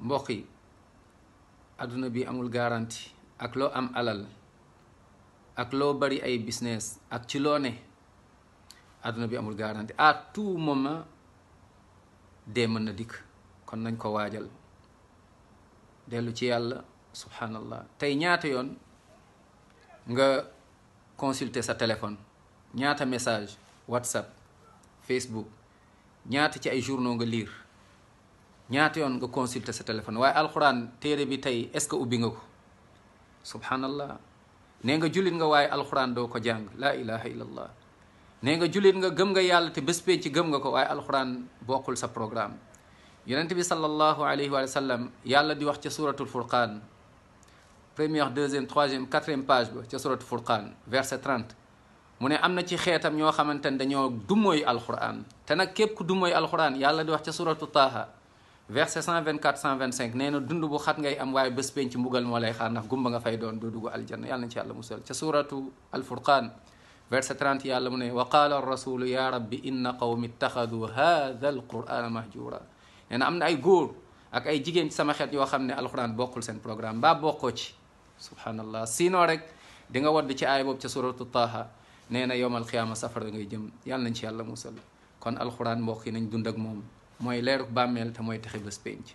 mbokk yi àdduna bi amul garantie ak loo am alal ak loo bari ay business ak ci loo ne àdduna bi amul garantie à tout moment dee mën na dikk kon nañ ko waajal dellu ci yàlla subhanallah tey ñaata yoon nga consulter sa téléphone ñaata message WhatsApp Facebook ñaata ci ay journaux nga lire ñaata yoon nga consulter sa téléphone waaye alxuraan téere bi tey est-ce que ubbi nga ko subhanallah nee nga jullit nga waaye alxuraan doo ko jàng laa ilaha illallah nee nga jullit nga gëm nga yàlla te bés penc gëm nga ko waaye alxuraan bokkul sa programme yonent bi sallallahu alayhi wa sallam yàlla di wax ca suratul furqaan première deuxième troisième quatrième page ba ca suratul furqaan verset 30 mu ne am na ci xeetam ñoo xamante ne dañoo dummóoy alxuraan te nag képp ku dummóoy alxuraan yàlla di wax ca suratu taaha verset 124 125 nee na dund bu xat ngay am waaye bés penc mbugal moo lay xaar ndax gumba nga fay doon doo dugg aljanna yàlla nañ ci yàlla musal ca suratu alfurqaan verset 30 yàlla mu ne wa qaala arrasulu ya rabbi inna qawmi ittaxadu hadha alqurana mahjura nee na am na ay góor ak ay jigéen ci sama xeet yoo xam ne alxuraan bokkul seen programme mbaa bokkoo ci subhanallah sinon rek di nga wadd ci aay boobu ca suratu taaha nee na yowmal xiyaama safara ngay jëm yàlla nañ ci yàlla musal kon alxuraan mbokk yi nañ dund ak moom mooy leeruk bàmmeel te mooy texe bés penc